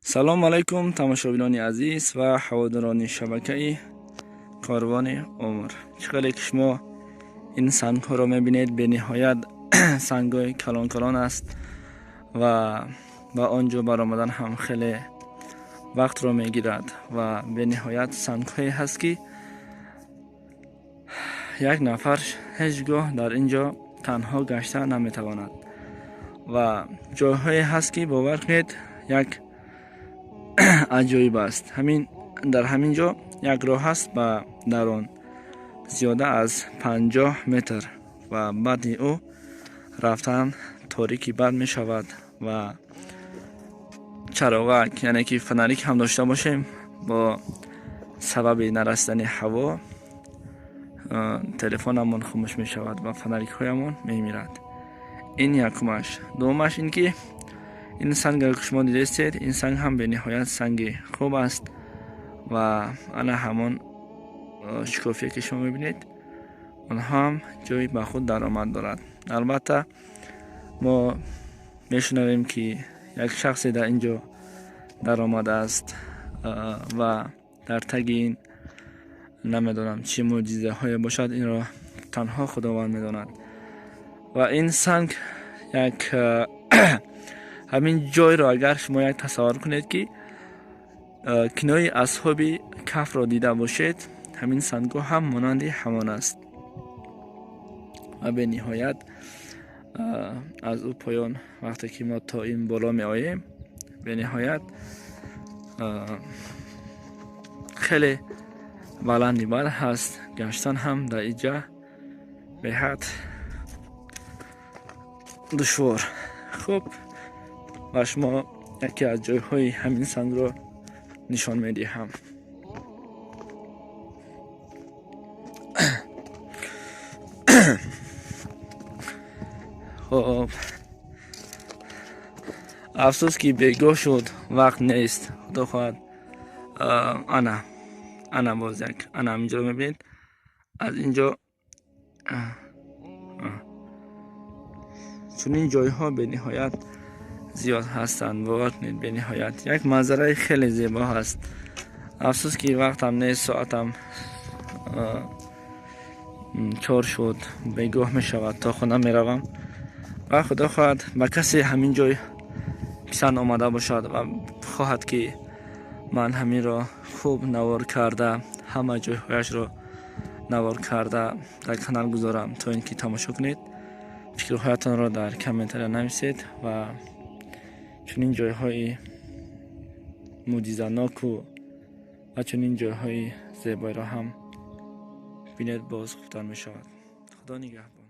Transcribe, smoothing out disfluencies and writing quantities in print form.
Салом алайкум, тамошобинони азиз ва ҳаводорони шабакаи Корвони умр. Чӣ хеле ки шумо ин сангҳоро мебинед, бениҳоят сангҳои калон калон аст ва ба он ҷо баромадан ҳам хеле вақтро мегирад ва бениҳоят сангҳое ҳаст, ки як нафар ҳеҷ гоҳ дар ин ҷо танҳо гашта наметавонад ва ҷойҳое ҳаст, ки бовар кунед, як аҷоиб аст. Ҳамин дар ҳамин ҷо як роҳ ҳаст ба дарон зиёда аз 50 метр ва баъди ӯ рафтан торики бад мешавад ва чароғак, яъне ки фонарик ҳам дошта бошем, бо сабаби нарасидани ҳаво телефонамон хомӯш мешавад ва фонарикҳоямон мемирад. Ин якумаш. Дуюмаш ин ки ин сангро ки шумо дидестед, ин санг ҳам бениҳоят санги хуб аст ва ана ҳамон шикофие, ки шумо мебинед, онҳо ҳам ҷои ба худ даромад дорад. Албатта, мо мешунавем, ки як шахсе дар ин ҷо даромадааст ва дар таги ин намедонам чӣ мӯъҷизаҳое бошад, инро танҳо Худованд медонад. Ва ин санг як ҳамин ҷойро агар шумо як тасаввур кунед, ки кинои Асҳоби Каҳфро дида бошед, ҳамин сангҳо ҳам монанди ҳамон аст ва бениҳоят аз ӯ поён вақте ки мо то ин боло меоем, бениҳоят хеле баланди бад ҳаст. Гаштан ҳам дар иҷа беҳад душвор. Хуб, ба шумо яке аз ҷойҳои ҳамин сангро нишон медиҳам. Хуб, афсӯс, ки бегоҳ шуд, вақт нест. Худо хоҳад, ана боз як, ана ҳаминҷоро мебинед, аз инҷо чунин ҷойҳо бениҳоят зиёд ҳастанд. Бовар кунед, бениҳоят як манзараи хеле зебо ҳаст. Афсӯс, ки вақтам нест, соатам 4 шуд, бегоҳ мешавад, то хона меравам. Ва худо хоҳад, ба касе ҳамин ҷой писанд омада бошад ва хоҳад, ки ман ҳаминро хуб навор карда, ҳама ҷойҳояшро навор карда дар канал гузорам, то ин ки тамошо кунед, фикрҳоятонро дар комментария нависед ва чунин ҷойҳои мӯъҷизаноку ва чунин ҷойҳои зебоиро ҳам бинед, боз хубтар мешавад. Худо нигаҳбон.